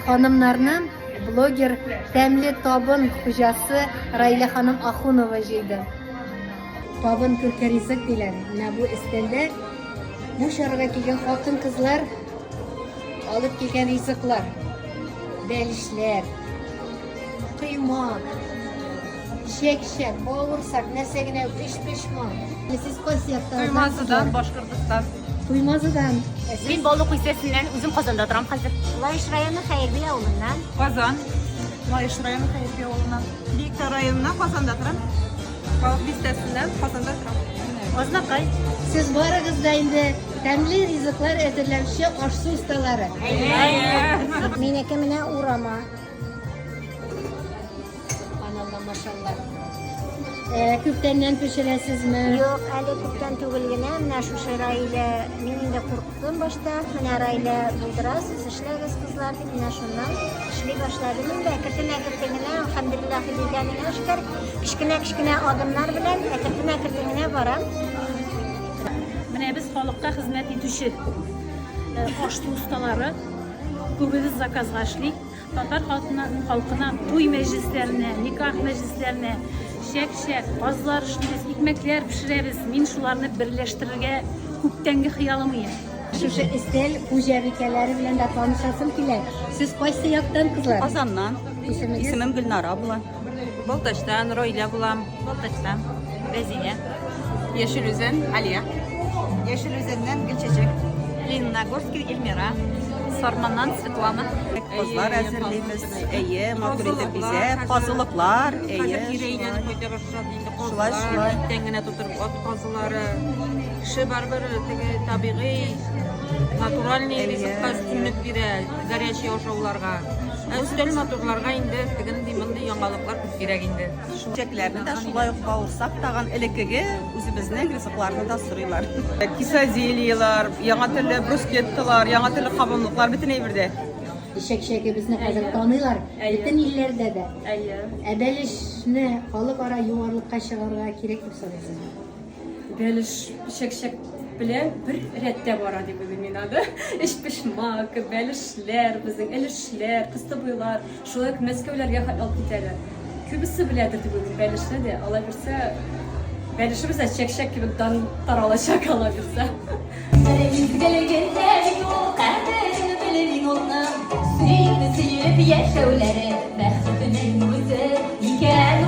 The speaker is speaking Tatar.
ханымнарны блогер Тәмле табын хуҗасы Раилә ханым Ахунова җыйды. Табын күрке ризык диләр. Менә бу өстәлдә бу чарага килгән хатын-кызлар алып килгән ризыклар. Бәлешләр, коймак, чәк-чәк, бавырсак, нәрсә генә юк, өчпочмак. Сез кайсы яктан? Туймазыдан, Башкортостан. Туймазыдан. Мин Балык бистәсеннән, үзем Казанда торам хәзер. Лаеш районы Хәерби авылыннан. Казан. Лаеш районы Хәерби авылыннан. Биектау районыннан Казанда торам. Балык бистәсеннән Казанда торам. Азнакай. Сез барыгыз да инде тәмле ризыклар әзерләүче аш-су осталары. Минеке менә урама. Субханалла, машалла. Э, күптәннән пешерәсезме? Юк, әле күптән түгел генә. Менә шушы Раилә, мин инде курктым башта. Менә Раилә булдырасыз, эшләгез, кызлар, дип, менә шуннан эшли башладым инде. Әкертен-әкертен генә, әлхәмдүлилләһи биргәненә шөкер, кечкенә-кечкенә адымнар белән әкертен-әкертен генә барам. Менә без халыкка хезмәт итүче э, аш-су осталары. Күбебез заказга эшли. Татар халкына, халкына туй мәҗлесләренә, никах мәҗлесләренә чәк-чәк, казлар эшлибез, икмәкләр пешерәбез. Мин шуларны берләштерергә күптәнге хыялым иде. Шушы өстәл хуҗабикәләре белән дә танышасым килә. Сез кайсы яктан, кызлар? Казаннан. Исемегез? Исемем Гөлнара була. Балтачтан, Раилә булам. Балтачтан, Рәзинә. Яшел Үзән, Алия. Яшел Үзәннән Гөлчәчәк. Лениногорский, Эльмира. Сарманнан Светлана. Казлар әзерлибез. Әйе, матур итеп бизәп, казылыклар, әйе. Хәзер кире әйләнеп кайта башлады инде Шулай, казлар, шулай. иттән генә тутырып ат казылары. Кеше барыбер теге табигый, натуральный Әйе. ризыкка өстенлек бирә, горячий ашауларга. Ә өстәл матурларга инде тегенди мондый яңалыклар күп кирәк инде. Чәчәкләрне дә шулай ук бавырсак тагын элеккеге үзебезнең ризыкларны да сорыйлар. Кисадильялар, яңа төрле брускетталар, яңа төрле кабымлыклар бөтен әйбердә. Чәкчәгебезне хәзер таныйлар бөтен илләрдә дә. Әйе. Ә бәлешне халыкара югарылыкка чыгарырга кирәк дип саныйсызмы? Бәлеш чәкчәк белән бер рәттә бара дип уйлыйм мин аны. Өчпочмак, бәлешләр, безнең өлешләр, кыстыбыйлар, шулай ук Мәскәүләргә хәтле алып китәләр. Күбесе беләдер дип уйлыйм бәлешне дә. Алай бирсә, бәлешебез дә чәкчәк кебек дан таралачак алла бирсә. Изгелегендә юк, кадерен белми моның. Сөеп, сөеп яшәүләре бәхетнең үзе икән.